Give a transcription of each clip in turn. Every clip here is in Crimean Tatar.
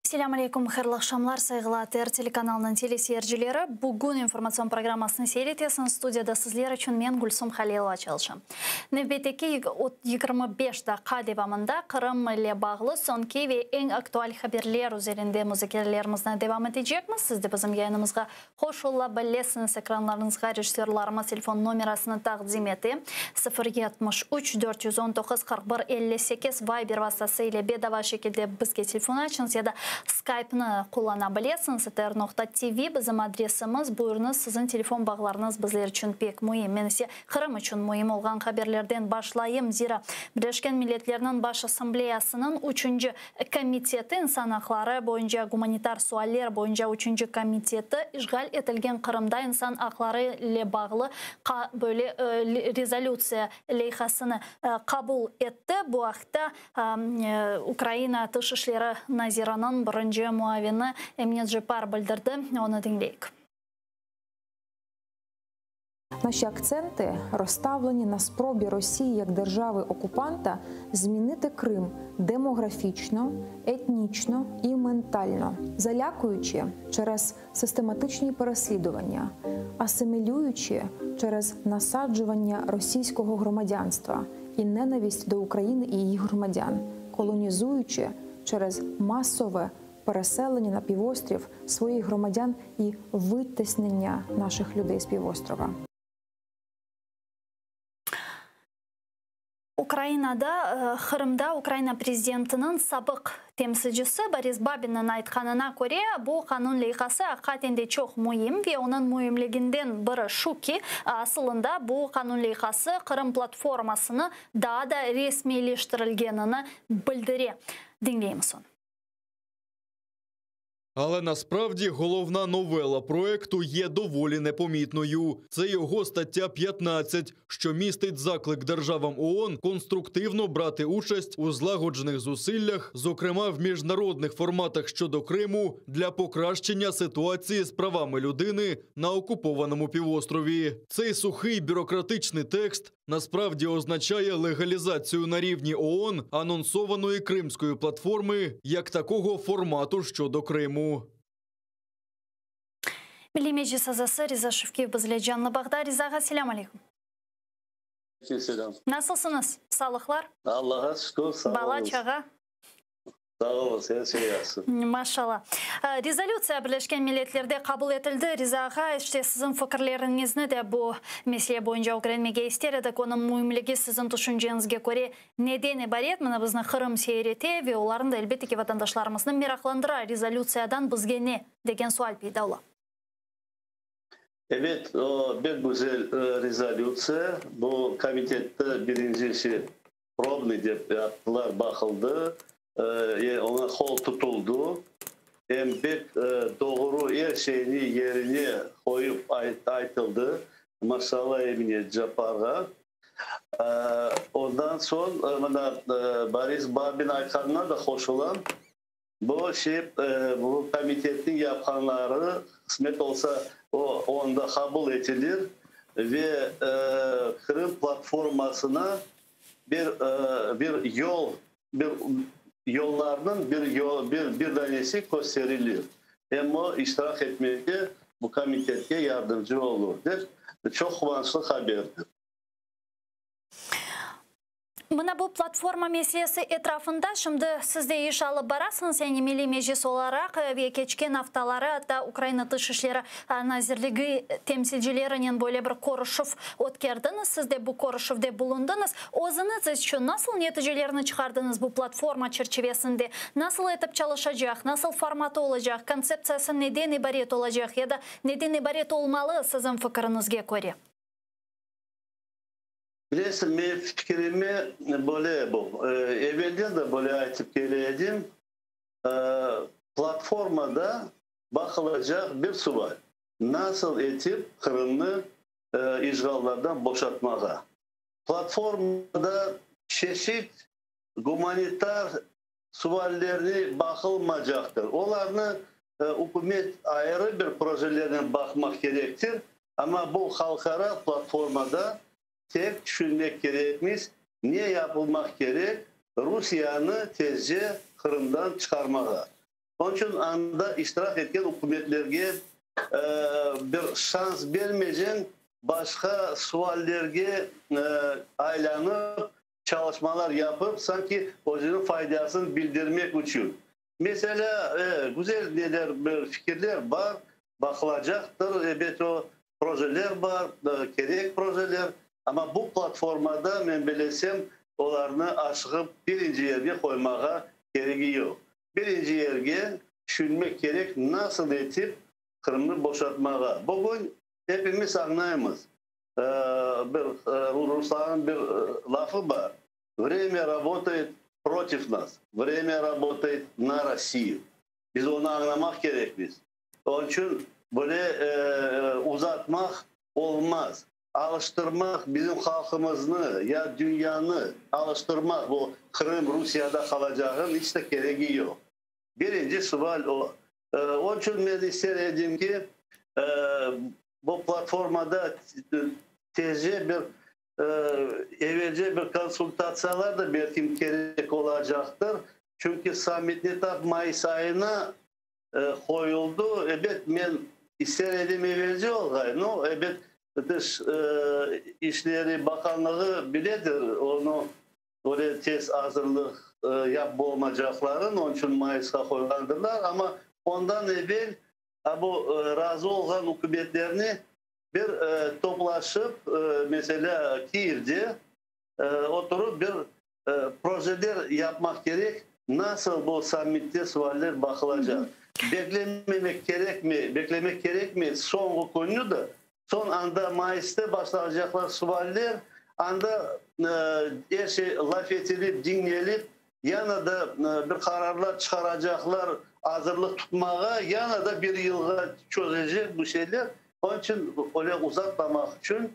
Selâm aleyküm, hayırlı aqşamlar, sayğılı ATR telekanalınıñ teleseyircileri. Bugün informatsion programmasını seyir etesiñiz. Studiyada sizler içün men, Gülsum Halilova, çalışam. Nevbetteki 25 daqqa devamında Qırım ile bağlı soñki ve eñ aktual haberler üzerinde muzakerelerimizni devam etecekmiz. Siz de bizim yayınımızğa qoşula bilesiñiz. Ekranlarıñızğa rejissörlarımız telefon nomerasını taqdim ete, 0 73 419 41 58 Viber vastası ile bedava şekilde bizge telefon açıñız ya da Skype-nı qullana bilesiñiz, atr.tv bizim adresimiz. Buyurıñız, siziñ telefon bağlarıñız bizler içün pek müim. Men ise Qırım içün müim olğan haberlerden başlayım, zira Birleşken Milletlerniñ Baş Assambleyasınıñ üçünci komiteti, insan aqları boyunca gumanitar sualler boyunca üçünci komiteti işğal etilgen Qırımda insan aqları ile bağlı böyle rezolütsiya leyhasını qabul etti. Bu aqta Ukraina Tış işleri naziriniñ birinci muavini Emine Ceppar bildirdi. Onı diñleyik. Наші акценти розставлені на спробі Росії як держави-окупанта змінити Крим демографічно, етнічно і ментально, залякуючи через систематичні переслідування, асимілюючи через насаджування російського громадянства і ненависть до України і її громадян, колонізуючи через масове переселення на півострів своїх громадян і витіснення наших людей з півострова. Ukrainada, Qırımda Ukraina prezidentiniñ sabıq temsilcisi Boris Babinniñ aytqanına köre, bu qanun leyhası aqiqaten de çoq müim ve onıñ müimliginden biri şu ki, asılında bu qanun leyhası Qırım platformasını daa da resmiyleştirilgenini bildire. Diñleymiz onı. Але насправді головна новела проекту є доволі непомітною. Це його стаття 15, що містить заклик державам ООН конструктивно брати участь у злагоджених зусиллях, зокрема в міжнародних форматах щодо Криму, для покращення ситуації з правами людини на окупованому півострові. Цей сухий бюрократичний текст насправді означає легалізацію на рівні ООН анонсованої Кримської платформи як такого формату щодо Криму. Milliy Meclis azası Riza Şevkiyev bizle canlı bağda. Riza ağa, selâm aleyküm. Selâm. Nasılsıñız? Sağlıqlar? Allahqa şükür, sağ Bala, çağa? Sağ oluñız, er şey yahşı. Maşallah. Rezolütsiya Birleşken Milletlerde qabul etildi. Riza ağa, işte siziñ fikirleriñizni de bu mesele boyunca ögrenmege ister edik. Onıñ müimligi siziñ tüşünceñizge köre neden ibaret? Mına bizni Qırım seyir ete ve olarnı da elbette ki vatandaşlarımıznı meraqlandıra. Rezolütsiyadan bizge ne? degen sual peyda ola. Ebet, o pek güzel rezolütsiya. Bu komitette birincisi probnıy dep yaptılar, baqıldı, oña qol tutuldı. Em pek doğru er şeyni yerine qoyıp aytıldı. Maşallah Emine Capparğa. Ondan soñ mına Boris Babin aytqanına da qoşulam. Bu şey, bu komitetniñ yapqanları, qısmet olsa, o onda qabul etilir ve Qırım platformasına bir bir yol, bir yollarnıñ bir yol, bir bir danesi kösterilir. Em o iştirak etmege bu komitetke yardımcı olur, dep, çoq quvançlı haberdir. Mına bu platforma meselesi etrafında şimdi siz de iş alıp barasıñız, yani Milliy Meclis olaraq, ve keçken aftaları atta Ukraina Tış işleri nazirligi temsilcilerinen böyle bir körüşüv ötkerdiñiz, siz de bu körüşüvde bulundıñız. Özüñiz içün nasıl neticelerni çıqardıñız bu platforma çerçivesinde? Nasıl etip çalışacaq, nasıl formatı olacaq, kontseptsiyası neden ibaret olacaq ya da neden ibaret olmalı siziñ fikiriñizge köre? Bilesiñ, menim fikirime böyle bu, evelden de böyle aytıp kele edim, platformada baqılacaq bir sual, nasıl etip Qırımnı işğallardan boşatmağa. Platformada çeşit gumanitar suallerni baqılmacaqtır. Olarnı ükümet ayrı bir projelernen baqmaq kerektir, amma bu halqara platformada tek tüşünmek kerekmiz, ne yapılmaq kerek Rusiyeni tezce Qırımdan çıqarmağa. Onıñ içün anda iştirak etken ükümetlerge bir şans bermeyceñ, başqa suallerge aylanıp, çalışmalar yapıp, sanki özüniñ faydasını bildirmek içün. Meselâ, güzel neler, bir fikirler bar, baqılacaqtır, ebet, o projeler bar, kerek projeler, amma bu platformada, men bilesem, olarnı aşığıp birinci yerge qoymağa keregi yoq. Birinci yerge tüşünmek kerek, nasıl etip Qırımnı boşatmağa. Bugün epimiz añlaymız, bir ruslarnıñ bir lafı bar, Vremya rabotayet protiv nas, vremya rabotayet na Rossiyu. Biz onı añlamaq kerekmiz. Onıñ içün böyle uzatmaq olmaz. Alıştırmaq bizim halqımıznı ya dünyanı alıştırmaq bu Qırım Rusiyada qalacağın iç de keregi yoq. Birinci sual o. Onıñ içün men ister edim ki, bu platformada tezce bir evelce bir konsultatsiyalar da belkim kerek olacaqtır. Çünki sammitni tap mayıs ayına qoyuldı. Ebet, men ister edim evelce olğay. No, ebet, Tış işleri bakanlığı biledir, onı öyle tez azırlıq yapıp olmacaqların, onıñ içün mayısqa qoyğandırlar. Amma ondan evel bu razı olğan ükümetlerni bir toplaşıp, meselâ, Kiyevde oturıp bir projeler yapmaq kerek, nasıl bu sammitte sualler baqılacaq. Beklememek kerekmi, beklemek kerekmi soñğu künni de, soñ anda mayısta başlanacaqlar sualler, anda er şey laf etilip, diñlenip, yana da bir qararlar çıqaracaqlar azırlıq tutmağa, yana da bir yılğa çözülecek bu şeyler. Onıñ içün öyle uzatmamaq içün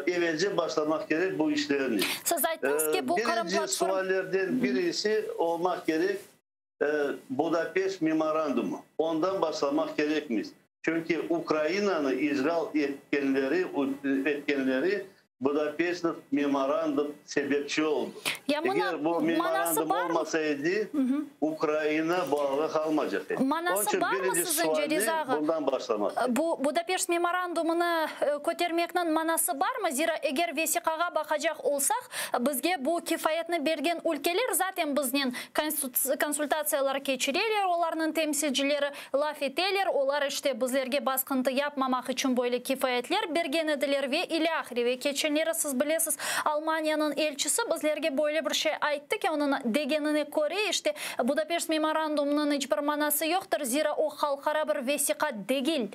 evelce başlamaq kerek bu işlerni. Siz ayttıñız ki, bu Qırım Birinci platform. suallerden birisi olmaq kerek Budapeşt memorandumı. Ondan başlamaq kerekmiz. Çünki Ukrainanı işğal etkenleri etkenleri Budapeşt memorandum sebepçi oldı. Ya mına Eger bu manası memorandum barmı? olmasa edi, Ukraina bu alğa qalmaycaq edi. Onıñ Manası içün barmı birinci siziñce, sualni Riza ağa? bundan başlamaq kerek. Bu Budapeşt memorandumını kötermekniñ manası barmı? Zira eger vesiqağa baqacaq olsaq, bizge bu kifayetni bergen ülkeler zaten biznen konsultatsiyalar keçireler, olarnıñ temsilcileri laf eteler, olar işte bizlerge basqıntı yapmamaq içün böyle kifayetler bergen ediler ve ilâhre. Ve keçenleri siz bilesiz, Almaniyanıñ elçisi bizlerge böyle bir şey ayttı ki, onıñ degenine köre, işte Budapeşt memorandumınıñ iç bir manası yoqtır, zira o halqara bir vesiqa degil.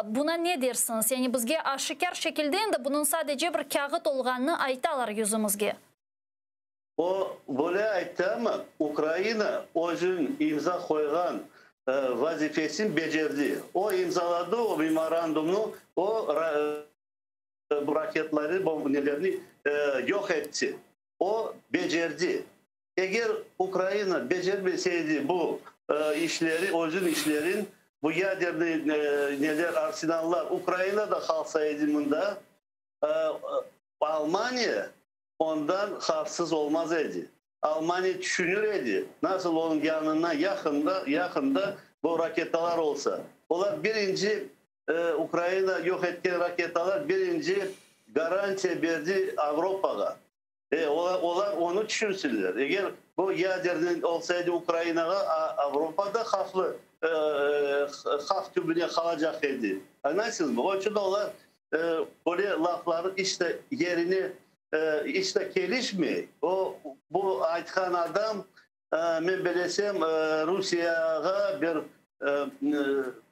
Buna ne dersiñiz? Yani bizge aşikâr şekilde endi bunıñ sadece bir kâğıt olğanını aytalar yüzümizge. O, böyle ayttı amma, Ukraina özüniñ imza qoyğan vazifesini becerdi. O imzaladı o memorandumnı, o, bu raketleri, nelerni yoq etti. O, becerdi. Eger Ukraina becermeseydi bu işleri, özüniñ işlerin, bu yadernıy neler, arsenallar Ukrainada qalsa edi mında, Almaniya ondan havfsız olmaz edi. Almaniya tüşünir edi, nasıl onıñ yanına yaqında, yaqında bu raketalar olsa. Olar birinci Ukraina yoq etken raketalar birinci garantiya berdi Avropağa. E, olar, olar onı tüşünsinler. Eger bu yadernıy olsa edi Ukrainağa, Avropa da havflı, havf tübüne qalacaq edi. Añlaysızmı? Onıñ içün olar böyle lafları iç de yerine, iç de kelişmey. O, bu aytqan adam, men bilesem, Rusiyağa bir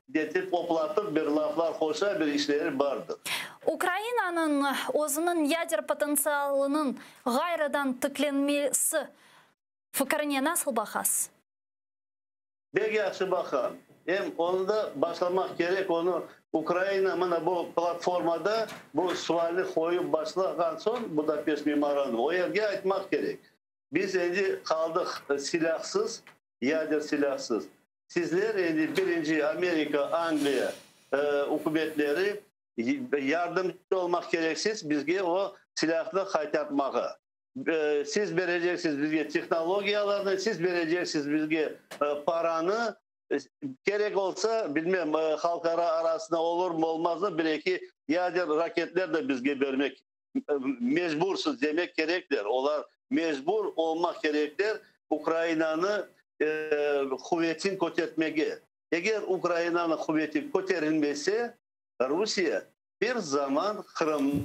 detip, oplatıp bir laflar qoşa, bir işleri bardır. Ukrainanıñ özüniñ yader potentsialınıñ ğayrıdan tiklenmesi fikrine nasıl baqasız? Bek yahşı baqam. Em onı da başlamaq kerek, onı Ukraina mına bu platformada bu sualni qoyıp başlağan soñ, Budapeşt memorandumı, o yerge aytmaq kerek, biz endi qaldıq silâhsız, yader silâhsız. Sizler endi birinci Amerika, Angliya ükümetleri yardımcı olmaq kereksiz bizge o silâhnı qaytartmağa. Siz bereceksiz bizge tehnologiyalarnı, siz bereceksiz bizge paranı. Kerek olsa, bilmem, halqara arasında olurmı, olmazmı, bir-eki yader raketler de bizge bermek mecbursız demek kerekler. Olar mecbur olmaq kerekler Ukrainanı quvetin kötertmege. Eger Ukrainanıñ quveti köterilmese, Rusiye bir zaman Qırım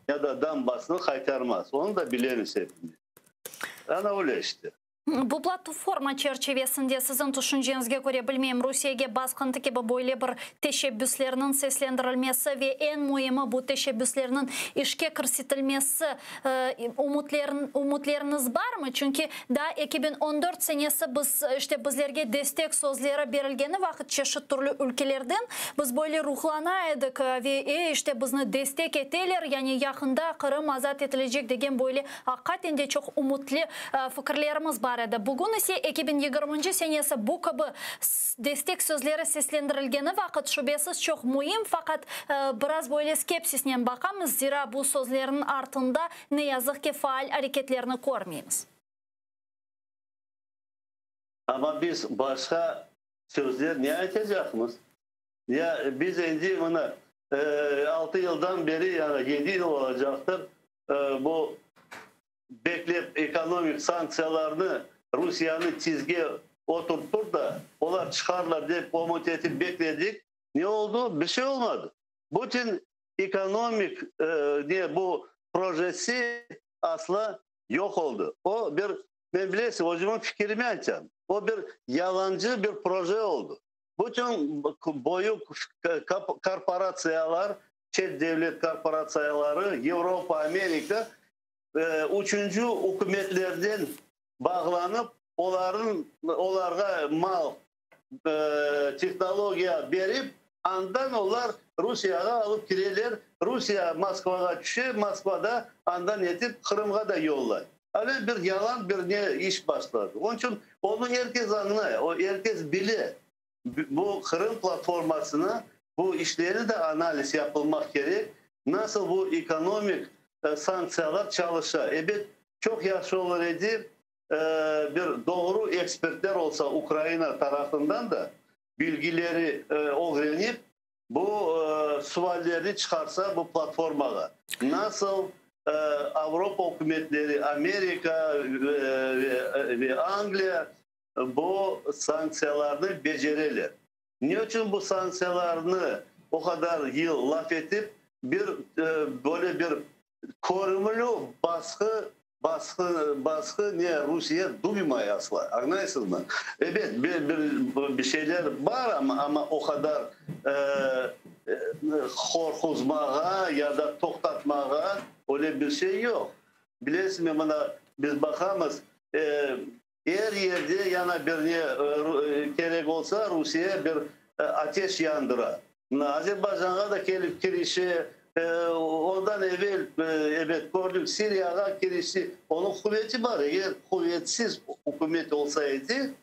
ya da Donbassnı qaytarmaz. Onı da bilemiz epimiz. Ana öyle işte. Bu platforma çerçivesinde, siziñ tüşünceñizge köre, bilmeyim, Rusiyege basqıntı kibi böyle bir teşebbüslerniñ seslendirilmesi ve eñ müimi bu teşebbüslerniñ işke kirsetilmesi ümütleriñiz barmı? Çünki daa 2014 senesi biz, işte, bizlerge destek sözleri berilgeni vaqıt çeşit türlü ülkelerden biz böyle ruhlana edik ve e, işte, bizni destek eteler, yani yaqında Qırım azat etilecek degen böyle aqiqaten de çoq ümütli fikirlerimiz bar edi. Bugün ise 2020 senesi bu kibi destek sözleri seslendirilgeni vaqıt şübesiz çoq müim, faqat biraz böyle skepsisnen baqamız, zira bu sözlerniñ artında ne yazıq ki faal areketlerni körmeymiz. Amma biz başqa sözler ne aytacaqmız? Ya biz endi mına 6 yıldan beri, yani 7 yıl olacaqtır, bu beklep ekonomik sanktsiyalarnı Rusiyeni tizge oturttur da olar çıqarlar dep ümüt etip bekledik. Ne oldı? Bir şey olmadı. Bütün ekonomik ne bu projesi asla yoq oldı. O bir, men bilesiñ, özümniñ fikirimi aytam. O bir yalancı bir proje oldı. Bütün büyük korporatsiyalar, çet devlet korporatsiyaları, Avropa, Amerika, üçünci ükümetlerden bağlanıp, olarnıñ olarğa mal, tehnologiya berip, andan olar Rusiyağa alıp kireler, Rusiya Moskvağa tüşe, Moskvada andan etip Qırımğa da yollay. Öyle bir yalan bir ne iş başladı. Onıñ içün onı er kes añlay, o er kes bile. Bu Qırım platformasını, bu işleri de analiz yapılmaq kerek, nasıl bu ekonomik sanktsiyalar çalışa. Ebet, çoq yahşı olur edi, bir doğru ekspertler olsa Ukraina tarafından da bilgileri ögrenip, bu suallerni çıqarsa bu platformağa. Nasıl Avropa ükümetleri, Amerika ve Angliya bu sanktsiyalarnı becereler? Ne içün bu sanktsiyalarnı o qadar yıl laf etip, bir böyle bir körümli basqı, basqı, basqı ne Rusiye duymay asla, añlaysızmı? Ebet, bir, bir, bir şeyler bar amma, amma o qadar qorquzmağa ya da toqtatmağa öyle bir şey yoq. Bilesizmi, mına biz baqamız, er yerde yana bir ne kerek olsa, Rusiye bir ateş yandıra. Mına Azerbaycanğa da kelip kirişi, ondan evel, ebet, kördik, Siriyağa kirişi, onıñ quveti bar. Eger quvetsiz ükümet olsa edi,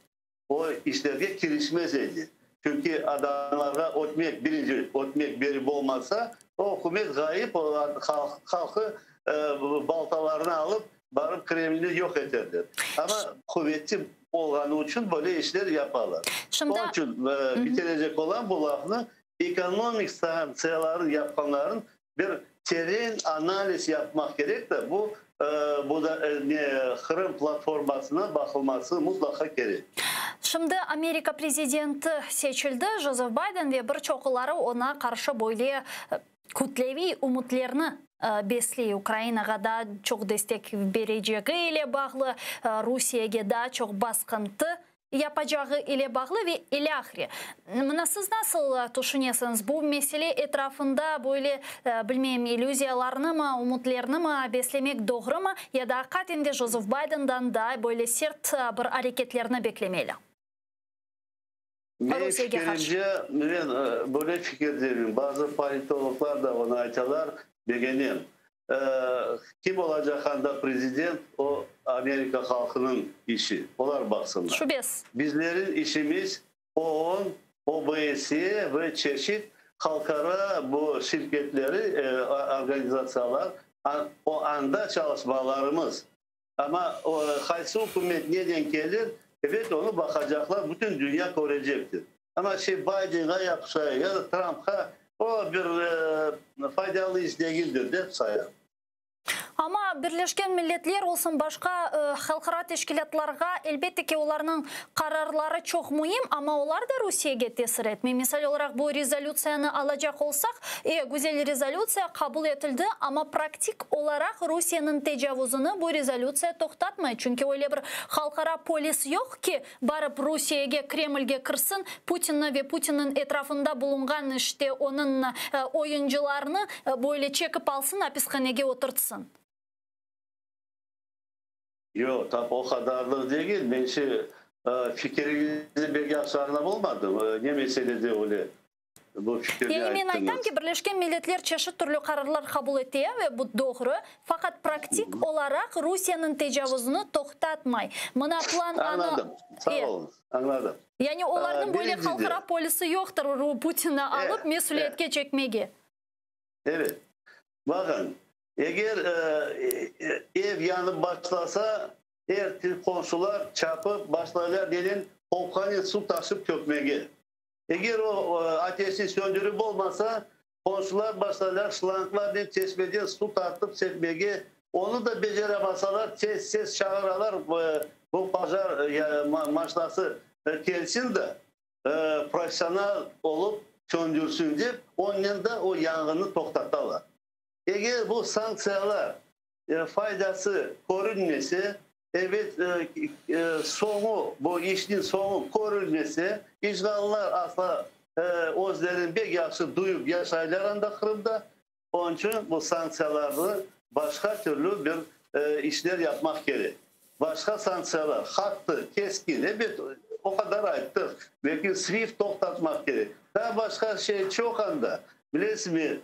o işlerge kirişmez edi. Çünki adamlarğa ötmek, birinci ötmek berip olmasa, o ükümet ğayıp, halqı baltalarını alıp, barıp Kremlni yoq eterler. Amma quveti olğanı içün böyle işler yapalar. Şimdi Onıñ içün bitirecek olam bu lafnı, ekonomik sanktsiyalarnı yapqanların bir teren analiz yapmaq kerek de, bu bu da ne Qırım platformasına baqılması mutlaqa kerek. Şimdi Amerika prezidenti seçildi, Joseph Biden, ve bir çoqları oña qarşı böyle kütleviy ümütlerni besley. Ukrainağa daa çoq destek berecegi ile bağlı, Rusiyege daa çoq basqıntı yapacağı ile bağlı ve ilâhre. Mına siz nasıl tüşünesiñiz, bu mesele etrafında böyle, bilmeyim, illüziyalarnı mı, ümütlerni mi beslemek doğrumı ya da aqiqaten de Joseph Bidendan da böyle sert bir areketlerni beklemeli? Men Rusiyege qarşı. fikirimce, men böyle fikirdeyim, bazı politologlar da onı aytalar, begenem. Kim olacaq anda prezident, o Amerika halqınıñ işi, olar baqsınlar. Şübesiz. Bizlerin işimiz OON, OBSE ve çeşit halqara bu şirketleri, organizatsiyalar, o anda çalışmalarımız. Amma qaysı ükümet neden kelir? Ebet, onı baqacaqlar, bütün dünya körecektir. Amma şey Baydenğa yapışa ya da Trumpqa, o bir faydalı iş degildir, dep sayam. Amma Birleşken Milletler olsun, başqa halqara teşkilâtlarğa, elbette ki, olarnıñ qararları çoq müim, amma olar da Rusiyege tesir etmey. Misal olaraq, bu rezolütsiyanı alacaq olsaq, güzel rezolütsiya qabul etildi, amma praktik olaraq Rusiyeniñ tecavuzını bu rezolütsiya toqtatmay, çünki öyle bir halqara polis yoq ki, barıp Rusiyege, Kremlge kirsin, Putinni ve Putinniñ etrafında bulunğan, işte, onıñ oyuncılarını böyle çekip alsın, apishanege oturtsın. Yoq, tap o qadarlıq degil. Men şey, fikiriñizni bek yahşı añlap olmadım. Ne meselede öyle bu fikirni Yani men ayttıñız? aytam ki, Birleşken Milletler çeşit türlü qararlar qabul ete ve bu doğru, faqat praktik olaraq Rusiyeniñ tecavuzını toqtatmay. Mına plan A-nı Añladım. Sağ oluñız. Añladım. Yani olarnıñ böyle Birinciden halqara polisi yoqtır Putinni alıp mesüliyetke çekmege. Evet. Baqıñ, eger ev yanıp başlasa, er qomşular çapıp başlaylar nenen qopqanen suv taşıp tökmege. Eger o ateşni söndürip olmasa, qomşular başlaylar şlanglarnen çeşmeden suv tartıp sepmege, onı da beceremasalar, tez-tez çağıralar bu pojar maşnası kelsin de, professional olıp söndürsin dep, onnen de o yanğınnı toqtatalar. Eger bu sanktsiyalar faydası körünmese, ebet, soñu, bu işniñ soñu körülmese, işğallar asla özlerini pek yahşı duyıp yaşaylar anda Qırımda, onıñ içün bu sanktsiyalarnı başqa türlü bir işler yapmaq kerek. Başqa sanktsiyalar, qattı, keskin, ebet, o qadar ayttıq, belki SWIFT toqtatmaq kerek. Daa başqa şey çoq anda. Bilesizmi,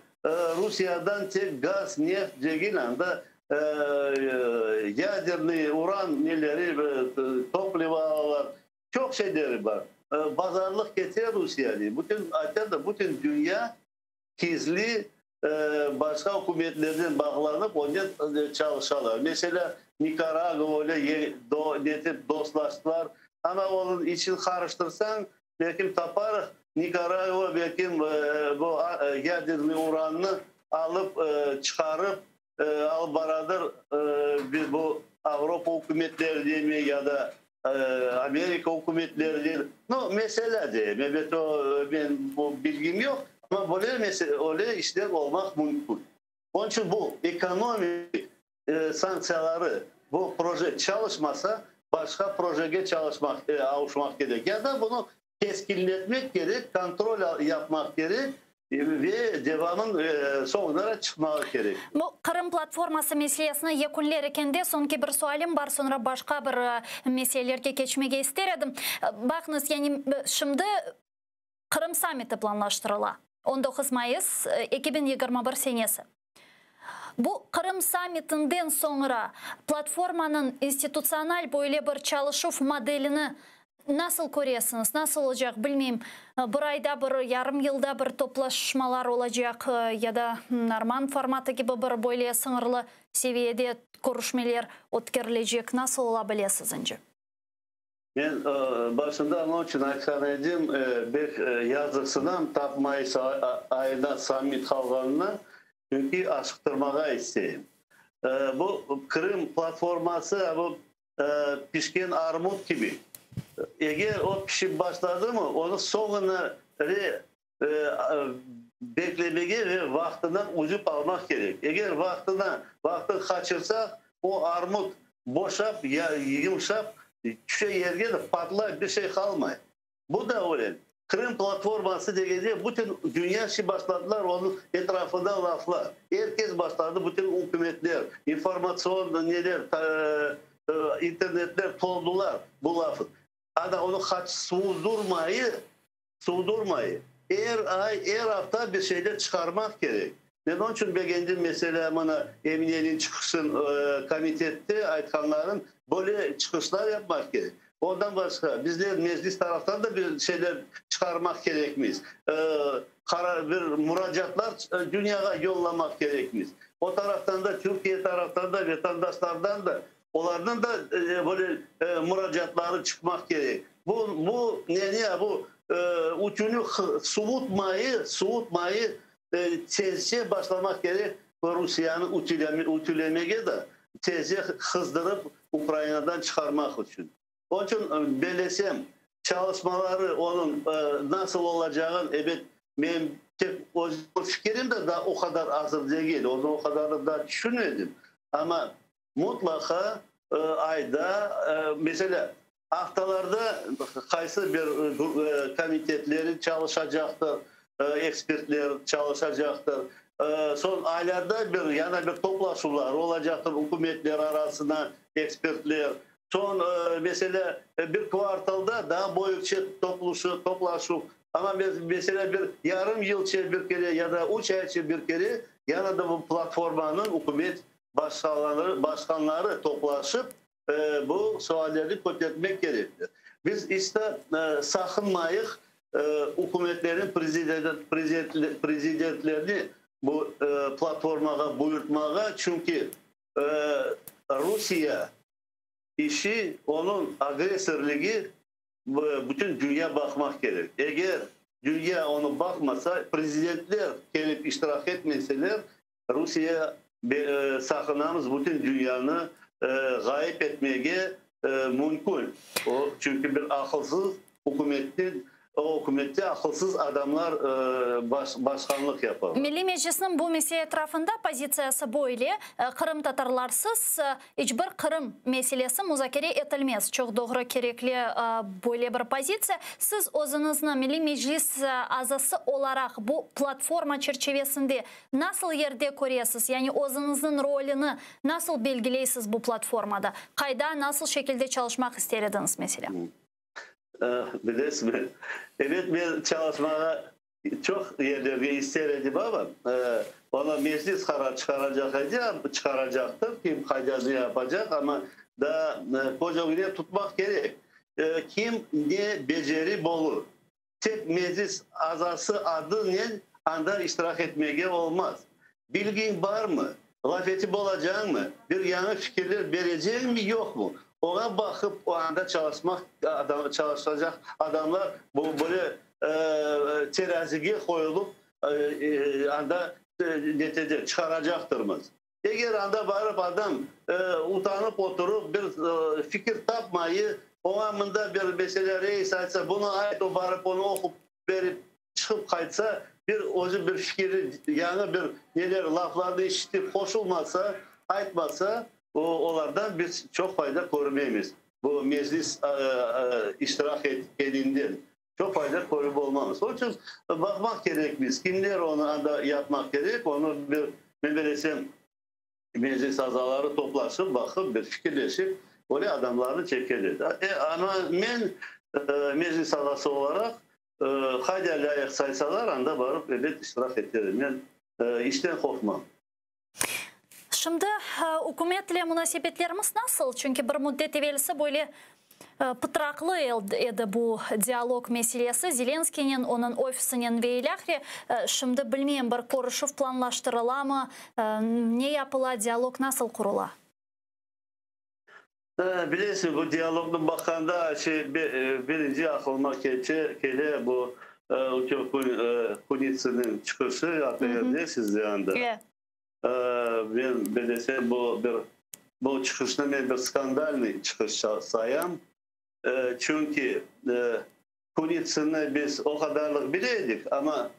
Rusiyadan tek gaz, neft degil, anda yadernıy, uran neleri, toplivo alalar, çoq şeyleri bar. Bazarlıq kete Rusiyani, bütün, ayta da, bütün dünya gizli başqa ükümetlerden bağlanıp, onen çalışalar. Meselâ, Nikaragua ile netip dostlaştılar, amma onıñ için qarıştırsañ, belkim taparıq, Nikaragua belkim bu yadernıy urannı alıp çıqarıp alıp baradır bir bu Avropa ükümetlerine mi ya da Amerika ükümetlerine, no, meselâ deyim, ebet o men bu bilgim yoq, amma böyle öyle işler olmaq mümkün. Onıñ içün bu ekonomik sanktsiyaları bu proje çalışmasa, başqa projege çalışmaq, avuşmaq kerek ya da bunı keskinletmek kerek, kontrol yapmaq kerek ve devamın soñuna çıqmağa kerek. Bu Qırım platforması meselesini yekünler ekende soñki bir sualim bar, soñra başqa bir meselelerge keçmege ister edim. Baqıñız, yani şimdi Qırım sammiti planlaştırıla, 19 mayıs 2021 senesi. Bu Qırım sammitinden soñra platformanıñ institutsional böyle bir çalışuv modelini nasıl köresiñiz, nasıl olacaq, bilmeyim, bir ayda bir, yarım yılda bir toplaşmalar olacaq ya da normand formatı kibi bir böyle sıñırlı seviyede körüşmeler ötkerilecek, nasıl ola bile siziñce? Men başında onıñ içün aytqan edim, bek yazıqsınam tap mayıs ayına sammit qalğanına, çünki aşıqtırmağa isteyim. Bu Krım platforması bu pişken armut kibi. Eger o pişip başladımı, onı soñuna beklemege ve vaqtından üzüp almaq kerek. Eger vaqtına, vaqtın qaçırsaq, o armut boşap, yımşap, tüşe yerge de patlay, bir şey qalmay. Bu da öyle. Krım platforması degende bütün dünya şi başladılar onıñ etrafında laflar. Er kes başladı, bütün ükümetler, informatsion neler, internetler toldular bu lafı. Ana onı suvdurmayı Suvdurmay, er ay, er afta bir şeyler çıqarmaq kerek. Men onıñ içün begendim, meselâ, mına, Emineniñ çıqışın, komitette aytqanların, böyle çıqışlar yapmaq kerek. Ondan başqa, bizler Meclis taraftan da bir şeyler çıqarmaq kerekmiz, qarar, bir muracaatlar dünyağa yollamaq kerekmiz. O taraftan da, Türkiye taraftan da, vatandaşlardan da. Olarnıñ da böyle muracaatları çıqmaq kerek. Bu, bu neni, bu ütüni suvutmayı, suvutmayı tezce başlamaq kerek Rusiyeni ütülemege de, tezce qızdırıp Ukrainadan çıqarmaq içün. Onıñ içün bellesem, çalışmaları onıñ nasıl olacağın, ebet, men tek öz fikirim de daa o qadar azır degil, onı o qadarı daa tüşünmedim, amma mutlaqa ayda, meselâ, aftalarda qaysı bir komitetleri çalışacaqtır, ekspertler çalışacaqtır, soñ aylarda bir yana bir toplaşuvlar olacaqtır ükümetler arasına ekspertler, Soñ, meselâ, bir kvartalda daa böyükçe toplaşuv, amma, meselâ, bir yarım yılça bir kere ya da üç ayça bir kere yana da bu platformanıñ ükümet başqanları toplaşıp, bu suallerni kötertmek kerektir. Biz iç de saqınmayıq ükümetlerniñ prezidentlerini bu platformağa buyurtmağa, çünki Rusiye işi, onıñ agressorligi bütün dünya baqmaq kerek. Eger dünya onı baqmasa, prezidentler kelip iştirak etmeseler, Rusiye, saqınamız, bütün dünyanı ğayıp etmege mümkün. O, çünki bir aqılsız ükümetten O ükümette aqılsız adamlar başqanlıq yapalar. Milliy Meclisniñ bu mesele etrafında pozitsiyası böyle, qırımtatarlarsız iç bir Qırım meselesi muzakere etilmez. Çoq doğru, kerekli böyle bir pozitsiya. Siz özüñizni Milliy Meclis azası olaraq bu platforma çerçivesinde nasıl yerde köresiz? Yani özüñizniñ rolüni nasıl belgileysiz bu platformada? Qayda, nasıl şekilde çalışmaq ister ediñiz, meselâ? Bilesizmi, ebet, men çalışmağa çoq yerlerge ister edim, amma onı meclis qarar çıqaracaq edi, çıqaracaqtır, kim qayda ne yapacaq, amma daa köz ögüne tutmaq kerek, kim ne beceri bolur. Tek meclis azası adınen anda iştirak etmege olmaz. Bilgiñ barmı, laf etip olacañmı, bir yañı fikirler bereceñmi, yoqmı, oña baqıp o anda çalışmaq çalışacaq adamlar bu böyle terazige qoyulıp anda netice çıqaracaqtırmız. Eger anda barıp adam utanıp oturıp bir fikir tapmayı, oña mında bir mesele reis aytsa, bunı ayt, o barıp onı oqup berip çıqıp qaytsa, bir özü bir fikiri, yañı bir neler laflarnı işitip qoşulmasa, aytmasa, o olardan biz çoq fayda körmeymiz. Bu meclis iştirak etkeninden çoq fayda körip olmamız. Onıñ içün baqmaq kerekmiz, kimler onı anda yapmaq kerek, onı bir, men bilesem, meclis azaları toplaşıp, baqıp, bir fikirleşip, öyle adamlarnı çekeler. Amma men meclis azası olaraq, qayda lâyıq saysalar, anda barıp, ebet, iştirak eterim. Men işten qorqmam. Şimdi ükümetle munasebetlerimiz nasıl? Çünki bir müddet evelsi böyle pıtraqlı edi bu dialog meselesi Zelenskiynen, onıñ ofisinen ve ilâhre. Şimdi bilmeyim, bir körüşüv planlaştırılamı, ne yapıla, dialog nasıl qurula? Bilesiñ, bu dialognı baqqanda, şey, birinci aqılıma keçe, kele bu Kunitsınıñ çıqışı, ATRde sizde anda. Men bilesem, bu bir, bu çıqışnı men bir skandalnıy çıqış sayam. Çünki Kunitsınnı biz o qadarlıq bile edik, amma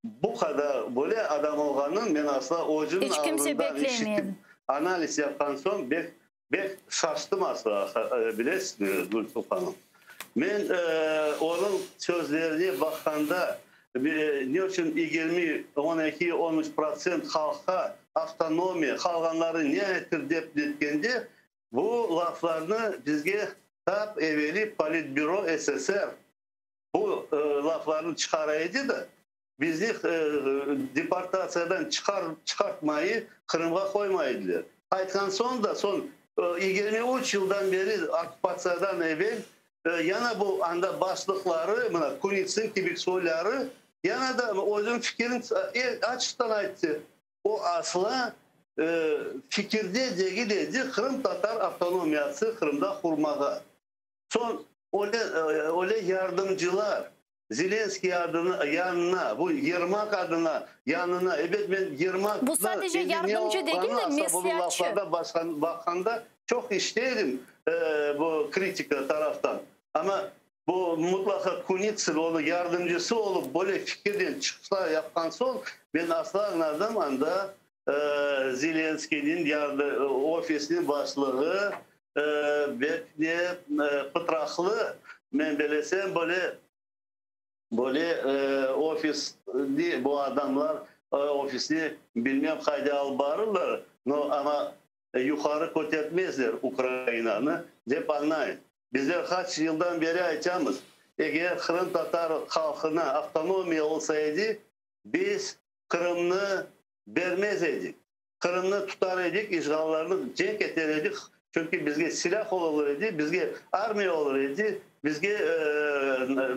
bu qadar böyle adam olğanın men asla özüniñ ağzından işitip, analiz yapqan soñ bek, bek şaştım asla, bilesizmi, Gülsum hanım. Men onıñ sözlerine baqqanda, ne içün 20, 12, 13% halqqa avtonomiya, qalğanları ne ayttır dep netkende, bu laflarnı bizge tap eveli Politbüro SSR Bu laflarnı çıqara edi de, bizni deportatsiyadan çıqartmayı Qırımğa qoymay ediler. Qaytqan soñ da, soñ 23 yıldan beri okkupatsiyadan evel yana bu anda başlıqları, mına Kunitsın kibi soyları yana da özüniñ fikirini açıqtan ayttı. O asla. Fikirde degil edi qırımtatar avtonomiyası Qırımda qurmağa. Soñ öyle, öyle yardımcılar Zelenskiy adına, yanına, bu Yermak adına, yanına, ebet men Yermaknı Bu sadece endi ne yardımcı degil olğanı de, asla bunıñ mesleatçı. laflarda başqan, baqqanda çoq işiteydim bu kritika taraftan. Amma Bu mutlaqa Kunitsin onıñ yardımcısı olıp böyle fikirnen çıqışlar yapqan soñ, men asla añladım, anda Zelenskiyniñ ofisiniñ başlığı bek de pıtraqlı, men belesem, böyle böyle ofisni bu adamlar ofisni bilmem qayda alıp barırlar, no, amma yuqarı kötertmezler Ukrainanı, dep añlayım. Bizler qaç yıldan beri aytamız, eger qırımtatar halqına avtonomiya olsa edi, biz Qırımnı bermez edik. Qırımnı tutar edik, işğallarnı cenk eter edik, çünki bizge silâh olur edi, bizge armiya olur edi, bizge,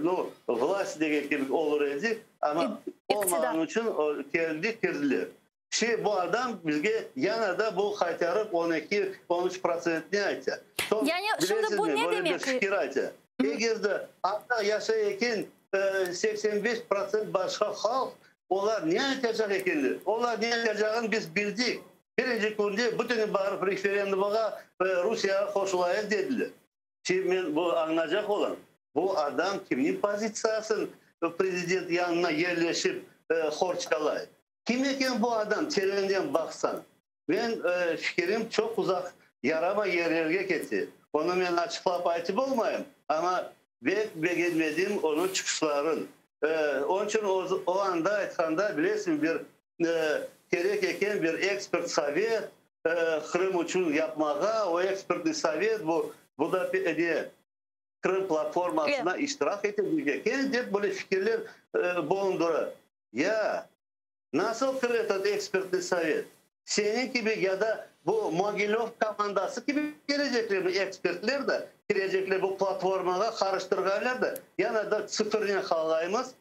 nu, vlast degen kibi olur edi, amma olmağanı içün keldi, kirdiler. Şey, bu adam bizge yana da bu qaytarıp on eki, on üç protsentni ayta. Soñ, Yani, şimdi bu bilesizmi, ne böyle bir demek? fikir ayta. Eger de anda yaşay eken 85% başqa halq, olar ne aytacaq ekenler? Olar ne aytacağını biz bildik. Birinci künde bütüni barıp referendumğa Rusiyağa qoşulayıq dediler. Şimdi men bu añlacaq olam, bu adam kimniñ pozitsiyasını prezident yanına yerleşip qorçalay? Kim eken bu adam, terenden baqsañ? Men fikirim çoq uzaq yaramay yerlerge kete. Onı men açıqlap aytıp olmayım, amma bek begenmedim onıñ çıqışların. Onıñ içün o anda aytqanda, bilesiñ, bir kerek eken bir ekspert sovet Qırım içün yapmağa, o ekspertnıy sovet bu, bu da ne, Qırım platformasına iştirak etecek eken, dep böyle fikirler bulundura. Ya, nasıl kir etot ekspertnıy sovet? Seniñ kibi ya da bu Mogilöv komandası kibi kireceklermi ekspertler de, kirecekler bu platformağa qarıştırğanlar da, yana da tsifrnen qalğaymız.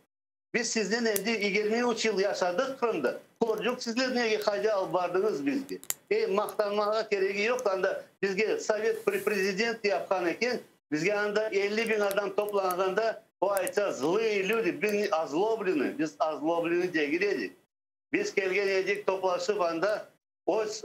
Biz siznen endi 23 yıl yaşadıq Qırımda, kördik sizler nege qayda alıp bardıñız bizge. E, maqtanmağa keregi yoq, anda bizge sovet pri prezident yapqan eken, bizge anda 50 biñ adam toplanğanda, o aytsa, zlıye lüdi, biz ozloblenıy, biz ozloblenıy degil edik. Biz kelgen edik toplaşıp anda öz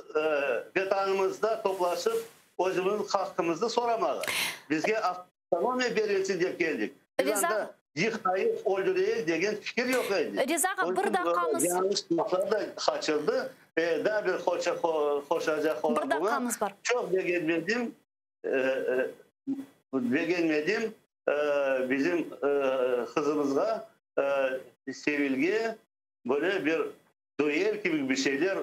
Vetanımızda toplaşıp özümizniñ haqqımıznı soramağa. Bizge avtonomiya berilsin dep keldik. Biz anda yıqayıq, öldüreyik degen fikir yoq edi. Riza ağa, bir daqqamız. Yañlış laflar da qaçırdı. Daa bir qoşacaq olam Bir daqqamız bar. Çoq begenmedim, begenmedim bizim qızımızğa, Sevilge Böyle bir duel kibi bir şeyler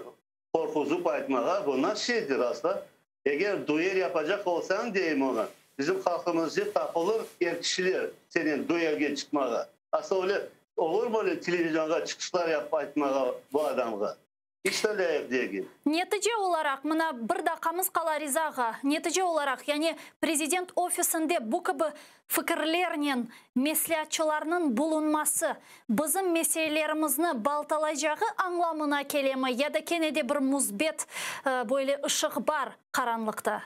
qorquzıp aytmağa, bu nasıl şeydir asla? Eger duel yapacaq olsañ, deyim oña, bizim halqımızca tapılır er kişiler senen duelge çıqmağa. Asla öyle olurmı öyle televizionğa çıqışlar yapıp aytmağa bu adamğa? İç de lâyıq degil. Netice olaraq, mına bir daqqamız qala, Riza ağa, netice olaraq, yani prezident ofisinde bu kibi fikirlernen mesleatçılarnıñ bulunması bizim meselelerimizni baltalaycağı añlamına kelemi ya da kene de bir müsbet böyle ışıq bar qaranlıqta?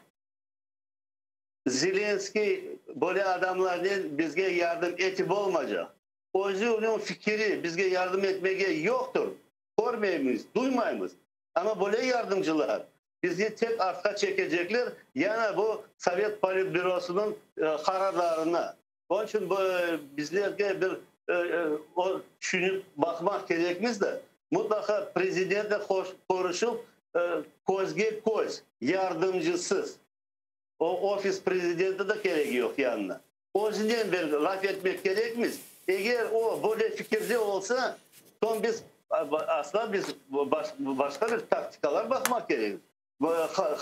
Zelenskıy böyle adamlarnen bizge yardım etip olmaycaq. Özüniñ fikiri bizge yardım etmege yoqtır. Körmeymiz, duymaymız. Amma böyle yardımcılar bizni tek artqa çekecekler, yana bu Sovet Politbürosınıñ qararlarına. Onıñ içün bu bizlerge bir o tüşünip baqmaq kerekmiz de, mutlaqa prezidentle körüşip, közge köz, yardımcısız, o ofis prezidenti de keregi yoq yanına, özünen bir laf etmek kerekmiz. Eger o böyle fikirde olsa, soñ biz asla biz başqa bir taktikalar baqmaq kerekmiz.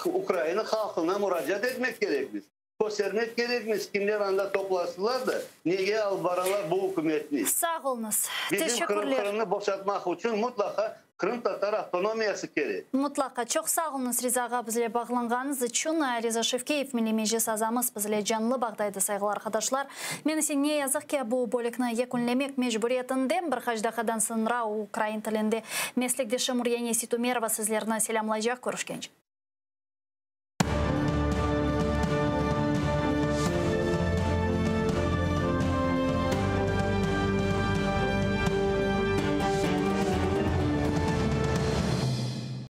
Ukraina halqına muracaat etmek kerekmiz. Köstermek kerekmiz, kimler anda toplaştılar da, nege alıp baralar bu ükümetni. Sağ oluñız. Bizim Teşekkürler. Qırımnı boşatmaq içün mutlaqa. Qırımtatar avtonomiyası kerek. Mutlaqa. Çoq sağ oluñız, Riza ağa, bizle bağlanğanıñız içün. Riza Şevkiyev, Milliy Meclis azamız, bizle canlı bağda edi, sayğılı arqadaşlar. Men ise, ne yazıq ki, bu bölükni yekünlemek mecburiyetindem. Bir qaç daqqadan soñra ukrain tilinde meslekdeşim Uryane Seytumerova sizlerni selâmlaycaq. Körüşkence.